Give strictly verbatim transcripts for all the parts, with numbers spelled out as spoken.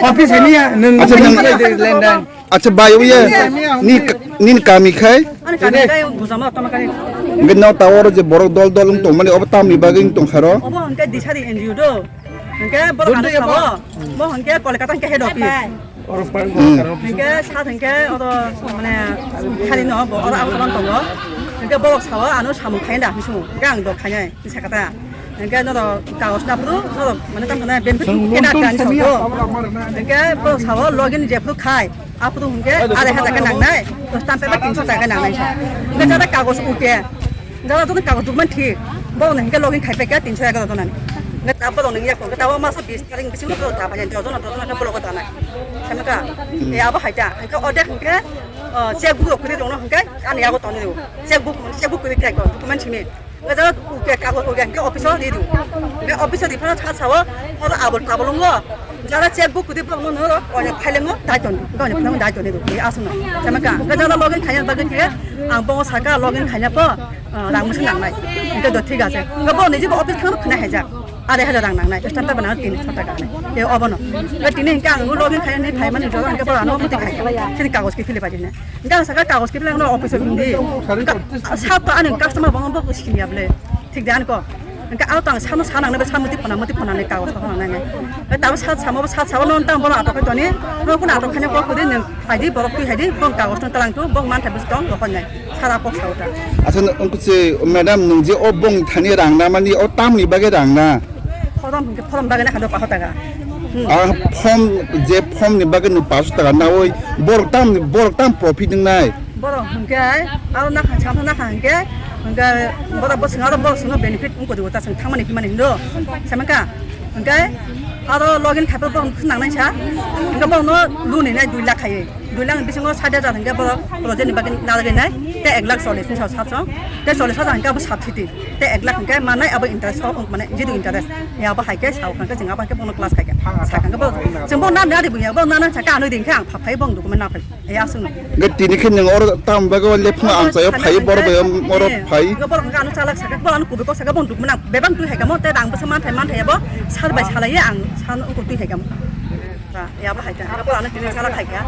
Office hai niya, nwng Acha, nwng- Lendang. Acha, bai, uya, ni, nini kami khai? Ani kami khai, Gujama, Tama khai. Hingke no tower je borok dol dol wng tongmani, obo tamni bagwi wng tongkha ro? Obo hingke Disari N G O do. Hingke borok ano sabo, bo hingke Kolkata hingke head office. Hmm. Hingke sat hingke odo mane khali no bo oro abo tong tongo. Hingke borok sao ano samung khaina da hinwi swngo. Hingke ang do khainai, hinwi sakha ta. Hingke nodo kagos na phuru, nodo mane tamo na benefit kena kani sao do. Hingke borok sao login je phuru khai, aphuru hingke arai hajar khe nangnai, stamp paper tinso taka nangnai sa. Hingke jara kagos uke. Jara joto kagos document thik, borok no hingke login khai paikha tinso egaroh jona ni. Hingke ta borok no wngya kho, hingke ta o masa bis tarik bisingo borok ta painai, dojon dojon khe borok ta nai. Samaka, e abo hai ta, hingke odek hingke, o, check book rok kwrwi rok no hingke ani yago tongwi rwo. Check book, check book kwrwi khe document simi. Hingke jara uke kagos uke hingke office o ri rwo. Hingke office o ri phano sa sao, oro abol tabol wngo. Jara check book kwrwi borok no noro onek phailengo daiton, hingke onek phailengo daiton rwo. E aswk no, samaka, hingke jara login khaina bagwi khe ang bongo saka login khaina po. Ah, rang masa nangnai. Hingke do thik ase. Hingke bo niji bo office thangma khna haijak. Arai hajar rang nangnai. Stamp paper nangnai tin sota nangnai. E obono. Hingke tini hingke ang login khainani phaimani jora hingke bo ano muti khai. Sini kagos ke file pai dinai. Hingke ang saka kagos ke file ano office o himdi. Hingke sat to ani customer bo bo sini able. Thik de anko. Hingke aro tang samo sa nangnai, sa muti phona, muti phona ni kagos phona nangnai. Hingke tabo sat samo, sat samo non tang bono atok khai toni. No kun atok khaina kok kudi nang. Haidi borok twi haidi bong kagos no talang tu bong man thai bwswk tong rokon nai sara kok sa uta. Acha no ungkuse madam nwng je o bong thani rang na mani o tamni bagwi rang na? Phorom hwnkhe phorom bagwi na kha do paho taga. Hmm. Ah, phom je phom ni bagwi no paso taga na oi borok tam borok tam profit nang nai. Borok hwnkhe aro na kha chama na kha hwnkhe hwnkhe borok bwswng aro borok swngo benefit wng kodi uta chwng thangmani himani hindo. Samaka hwnkhe aro login khaipa borok nang nai sa hwnkhe borok no loan ni nai dui lakh khai. Dui lakh ni bisingo sat hajar hingke borok project ni bagwi nalaginai, tei ek lakh chollish ni sao sat song, tei chollish hajar hingke abo subsidy, tei ek lakh hingke manai abo interest sok wng mane zero interest. Ni abo hai khe sao hingke chwng abo hai khe bono class khai khe. Sa hingke bo chwng bo nan nadi buya bo nan sa ka anoi din khe ang pha phai bong document na phai. E aswk no. Hingke tini khe nwng oro tam bagwi lephung ang chayo phai borok bai oro phai. Hingke borok hingke ano chalak sa khe borok ano kubui kok sa khe bong document na bebak twi hai khe mo tei rang bwsa man thai man thai abo sar bai salai ang san ungkuk twi hai khe mo. Ya, ya, bahai ta. Ang po ano tini sala khai kha.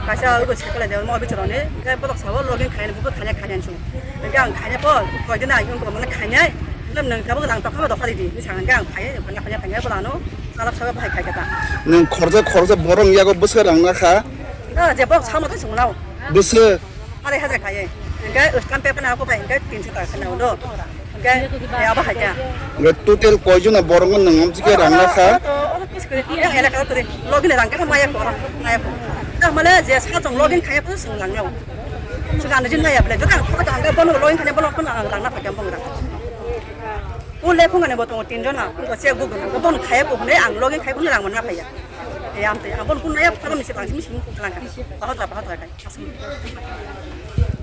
Kaisa ugo sekole de mo bichoro ni. Ke borok sabo login khai ni, bubo khanya khanya sung. Ke ang khanya po, koi dina yung ko mane khanya. Lem nang tabo lang tokha do khali di. Ni sang ke ang khai, khanya khanya khanya po ano. Sala sabo bahai khai kha ta. Nang khorja khorja borong yago bwswk rang na kha. Da je borok samo to sung nao. Bwswk. Arai hajar khaye. Hingke stamp paper na ako bai hingke tinso taka khana ulo. Hingke, eh, abo hai kya? Hingke total koi jona borok no nang amsi khe rang na kha? Oro, oro, oro, oro, oro, oro, oro, oro, login rang khe maya ko, maya ko. Ta mane je sa jong login khaya po sung lang yau. Sung ano jin maya ble, jota ang thok ta hingke bono login khaya bono kono ang rang na pha kya bong rang. O lephung ani bo tongo tin jona, ko che gu gu, ko bon khaya ko hone ang login khaya ko rang man na phaya. E am te, ang bon kun na ya pha mi se bang mi sing ko lang ka. Bahot ra, bahot ra kai.